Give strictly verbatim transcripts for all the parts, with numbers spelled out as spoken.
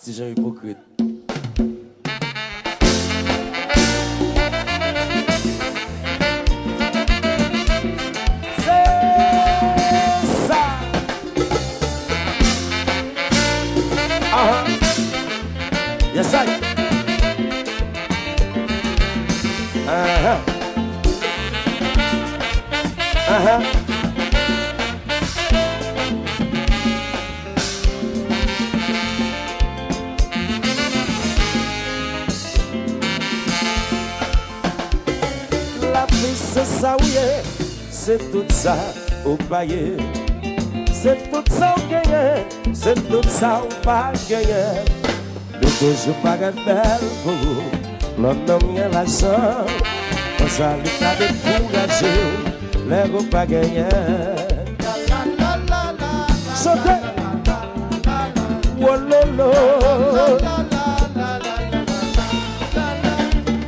Ti jan ipokrit. Se sa. Aha. Yes, I. Aha. Aha. Lavi se sa w ye, se tout sa ou pa ye. Se tout sa w genyen, se tout sa w pa genyen. Li toujou parèt bèl pou ou. Lòt nonm gen lajan, konsa li ka dekouraje w lè ou pa genyen. Chante! Wololo!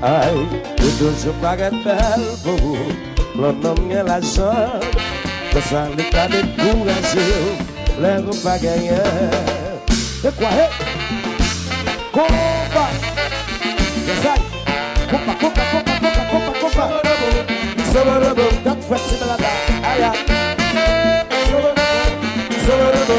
Ay, li toujou parèt bèl pou ou. Lòt nonm gen lajan, konsa li ka dekouraje w lè ou pa genyen. De kwa, he? Konpa! Yes, I! Konpa, konpa, konpa, konpa, konpa, konpa! Sobolobo, dat fwèt si blada, aya! Sobolobo, sobolobo!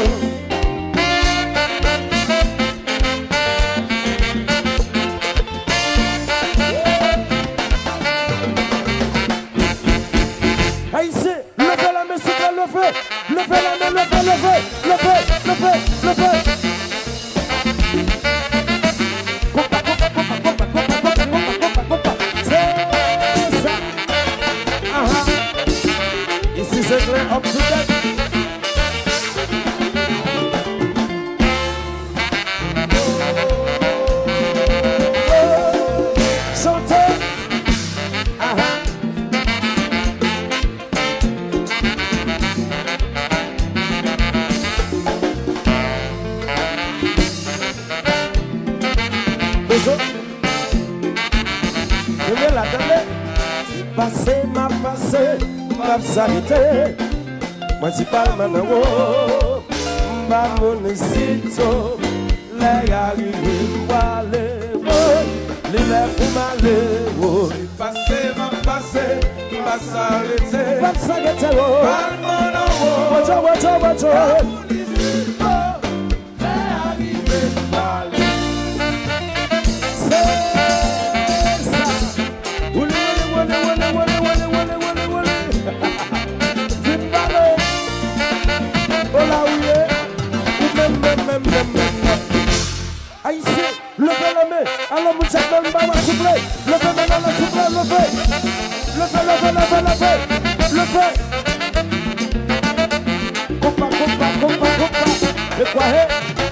Ayisyen, leve la men, souple, leve. Leve la men, leve, leve, leve, leve, leve. Konpa, konpa, konpa, konpa, konpa, konpa, konpa, konpa, konpa. Se sa. Aha. Isi se Glen up to date. Chante. Aha. Bezo. Kenbe la, tande. Pase, m ap pase, m p ap sa rete. Mwen di palman nan wo, m pa moun isit, o. Lè a rive, m prale, o. Li lè pou m ale, o. Pase, m ap pase, m pa sa rete. M p ap sa rete, o. Palman nan wo. Wojo, wojo, wojo. Pa moun isit, o. Lè a rive, m prale. Se sa. Woule, woule, woule. Vin pale. O la ou ye. Ou menm, menm, menm, menm, menm, menm. Ayisyen, leve la men. Alò, moun chak nan ba w souple. Leve men nan lè, souple, leve. Leve, leve, leve, leve. Leve. Konpa, konpa, konpa, konpa. De kwa, he?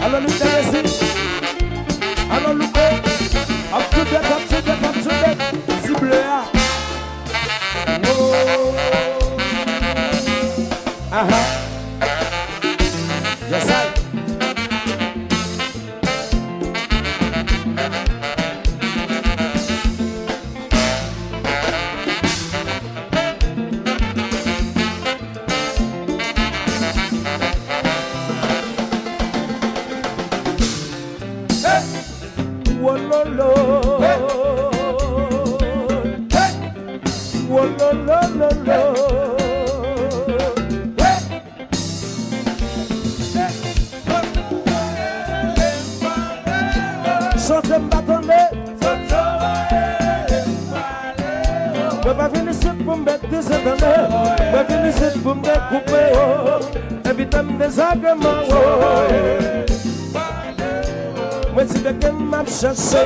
Alò, Luc Dayesi. Alò, Louko. Up to date, up to date, up to date. Ti ble a. Wo. Aha. Yes, I. Hey! Wololo. Hey! Hey! Wololololo. Hey! Chante m pa tande. Mwen pa vin isit pou m betize, tande. Mwen vin isit pou m dekoupe, o. Evite m dezagreman, o. Mwen ti bèk m ap chache.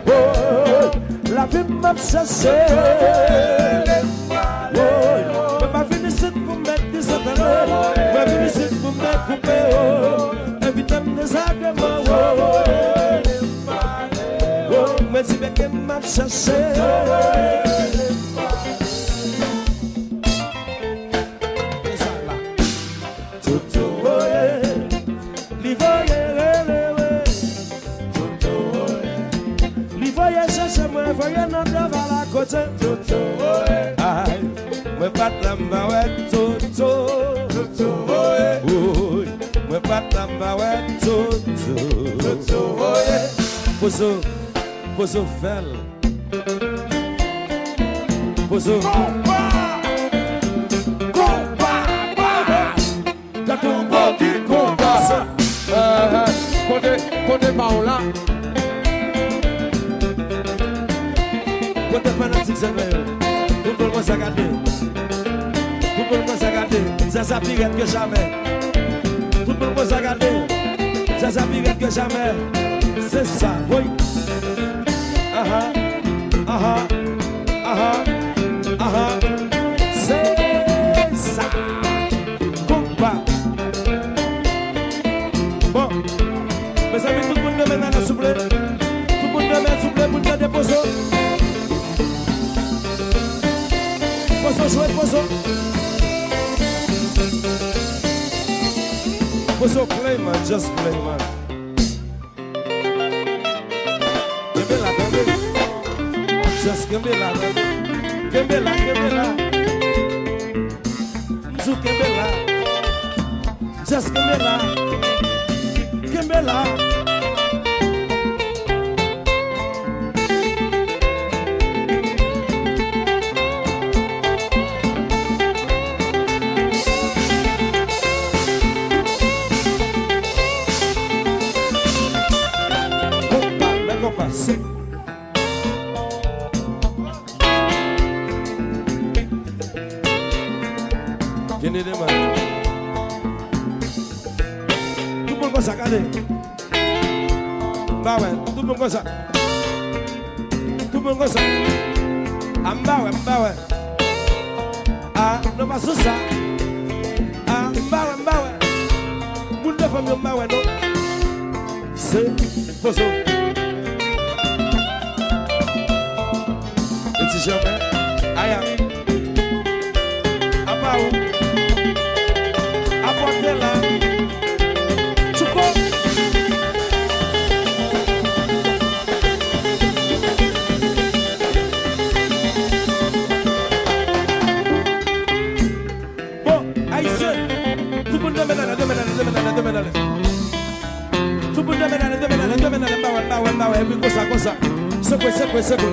Woy, lavi m ap chache. Woy, mwen pa vin isit pou m betize, tande. Mwen vin isit pou m dekoupe, o. Evite m dezagreman, o. Woy, mwen ti bèk m ap chache. Toto, woy. Li voye rele, wi. Toto, woy. Li voye chèche mwen, voye nan travay la kote. Toto, woy. Ay, mwen pa t la, m pa wè Toto. Toto, woy. Woy, mwen pa t la. Pozo, Pozo fè l. Pozo. Konpa! Konpa! Konpa! Gade yon bòkit konpa. Kote, kote pa w la? Kote fanatik Zèk la yo? Tout moun konsa gade. Tout moun konsa gade. Zaza pi rèd ke jamè. Tout moun konsa gade. Zaza pi rèd ke jamè. Se sa, woy. Aha, aha, aha, aha. Se sa. Konpa. Bon. Mezanmi, tout moun leve men nou, souple. Tout moun leve men, souple, pou n tande Pozo. Pozo jwe, Pozo. Pozo play, man, just play, man. Kenbe la, kenbe. Just kenbe la, kenbe. Kenbe la, kenbe la. M di w kenbe la. Just kenbe la. Kenbe la. Konpa, men konpa, se. Kenede man. Tout moun konsa, gade. M pa wè, tout moun konsa. Tout moun konsa. A m pa wè, m pa wè. A, nou pa sou sa. A, m pa wè, m pa wè. Moun de fanm yo, m pa wè, non. Se Pozo. Eti jamè. Aya. Apa ou? Apòte la. Tchouko. Bon, Ayisyen, tout moun de men ale, de men ale, de men ale, de men ale. Tout moun de men ale, de men ale, de men ale, m pa wè, m pa wè, m pa wè, epi konsa, konsa. Sekwe, sekwe, sekwe.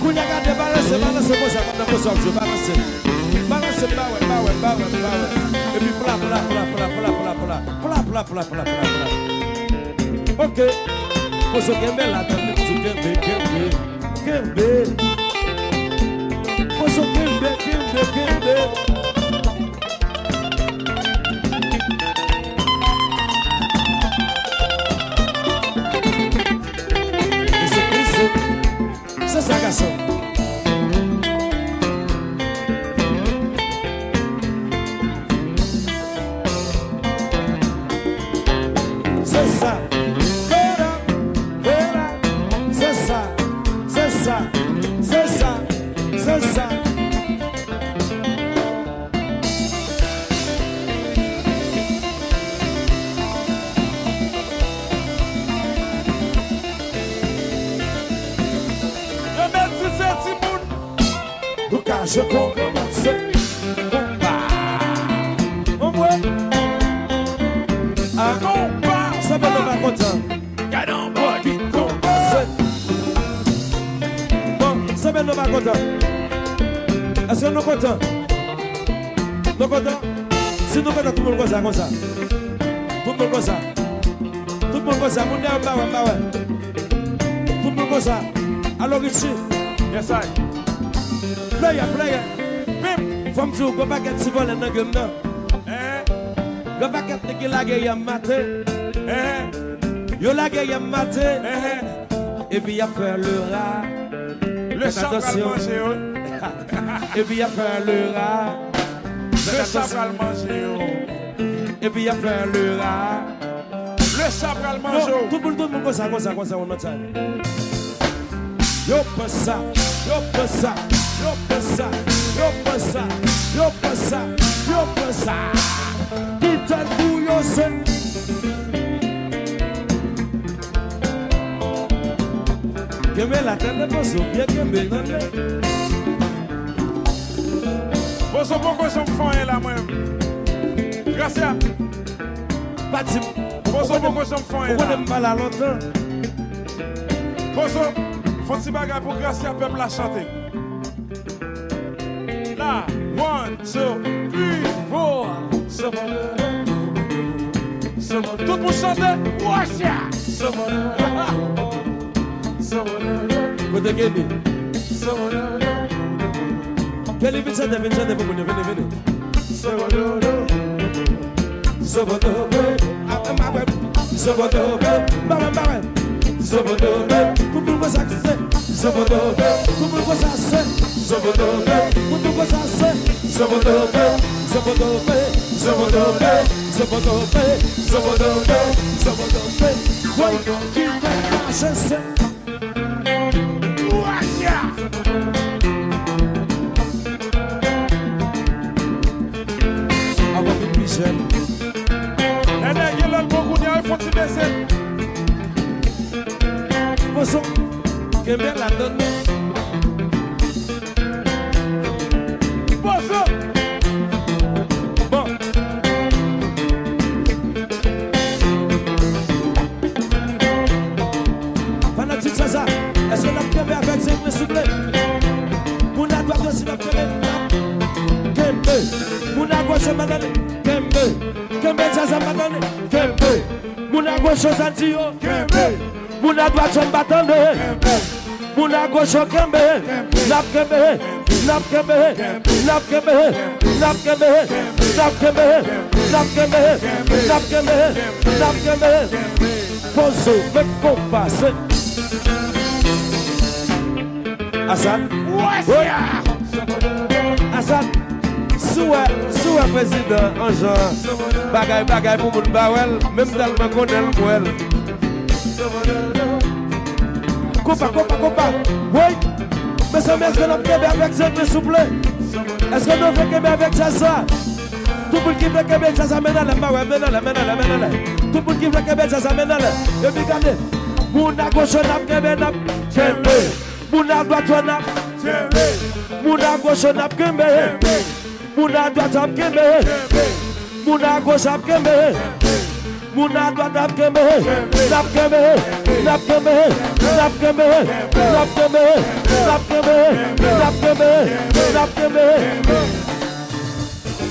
Kounye a gade, balanse, balanse konsa, pandan konsa w ap jwe, balanse. Balanse, m pa wè, m pa wè, m pa wè, m pa wè. Epi pla, pla, pla. Ok. Pozo kenbe la, tande m di w kenbe, kenbe, kenbe. Pozo kenbe, kenbe, kenbe. Mesye Krizo. Se sa, gason. Se sa. Vera, vera. Se sa. Se sa. Se sa. Se sa. Yo mèt di se timoun. Nou ka jwe konpa, se konpa. Anmwe. A konpa. Sa fè nou pa kontan. Gade yon bòkit konpa. Se. Bon, sa fè nou pa kontan. Èske nou kontan? Nou kontan? Si nou kontan, tout moun konsa, konsa. Tout moun konsa. Tout moun konsa. Moun dèyè m pa wè, m pa wè. Tout moun konsa. Alo, Richie. Yes, I. Player, player. Pim. Fò m di w, gwo pakèt ti vòlè nan game nan. Eh. Gwo pakèt nèg ki lage yè maten. Eh. Yo lage yè maten. Eh. Epi y ap fè le ra. Le chat pral manje yo. Epi y ap fè le ra. Le chat pral manje yo. Epi y ap fè le ra. Le chat pral manje yo. Tout moun, tout moun konsa, konsa, konsa, one more time. Yo pran sa, yo pran sa, yo pran sa, yo pran sa, yo pran sa, yo pran sa. Ki tèt pou yo se. Kenbe la, tande Pozo, byen kenbe, tande. Pozo poko janm fè anyen la, mwen. Gracia. pa di m. Pozo poko janm fè anyen la. Ou konnen m pa la lontan. Pozo, fè yon ti bagay pou Gracia, pèp la chante. La, one, two, three, four. Tout moun chante. What's up? Kote Kenny? Kenny, vin chante, vin chante pou moun yo, vini, vini. Zobodope, a, a, a, wè. Zobodope, ba, ba, ba, wè. Zobodope, pou moun konn sa k se. Zobodope, pou moun konn sa se. Zobodope, pou moun konn sa se. Zobodope, zobodope, zobodope, zobodope, zobodope, zobodope. Woy, ki fè mache se. Avan vin pi jèn. Nènè, gen lè l bon kounye a, fò ti bese. Pozo, kenbe la, tande. Pozo. Bon. Fanatik Zaza, èske n ap kenbe avèk zenglen, souple? Moun a dwat yo, si n ap kenbe, n ap kenbe. Moun a goch yo, pa tande, kenbe. Kenbe Zaza, pa tande, kenbe. Moun a goch yo, sa di yo, kenbe. Moun a dwat yo, m pa tande. Moun a goch yo, kenbe. N ap kenbe. N ap kenbe. N ap kenbe. Pozo, mèt konpa, se. Asad. Woy. Asad. Si w wè, si w wè prezidan an jan bagay, bagay pou moun ba wè l, menm tèlman konnen l, m wè l. Konpa, konpa, konpa. Woy. Mezanmi, èske n ap kenbe avèk zenglen, souple? Èske nou vle kenbe avèk djaz la? Tout moun ki vle kenbe djaz la, men anlè, m pa wè, men anlè, men anlè, men anlè. Tout moun ki vle kenbe djaz la, men anlè. Epi gade, moun a goch yo, n ap kenbe, n ap kenbe. Moun a dwat yo, n ap kenbe. Moun a goch yo, n ap kenbe. Moun a dwat ap kenbe. Moun a goch ap kenbe. Moun a dwat ap kenbe. N ap kenbe. N ap kenbe. N ap kenbe. N ap kenbe. N ap kenbe. N ap kenbe. N ap kenbe.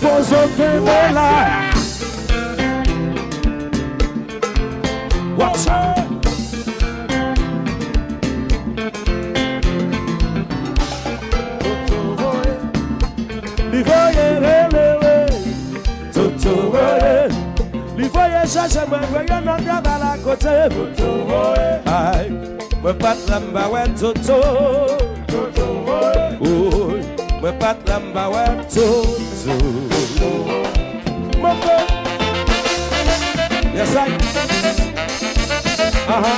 Pozo kenbe la. Watch out. Toto voye, li voye rele, wi. Toto voye, li voye chache mwen, voye nan travay la kote. Toto voye. Ay, mwen pa t la m pa wè Toto. Toto voye. Oy, mwen pa t la m pa wè Toto. Toto voye. Mambo. Yes, I. Aha.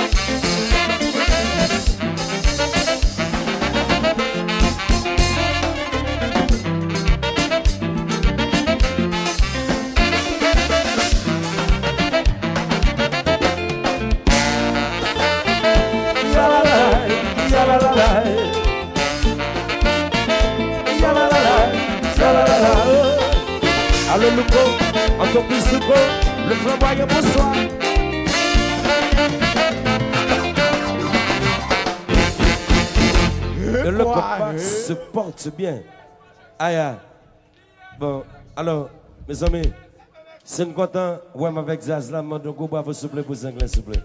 Sa la la, sa la la la. Alo Louko, antrepriz Louko, le flanbwayan, bonswa. Le Louko se porte bien. Aya. Bon, alò, mezanmi, si n kontan wè m avèk djaz la, m mande yon gwo bravo souple pou Zenglen, souple.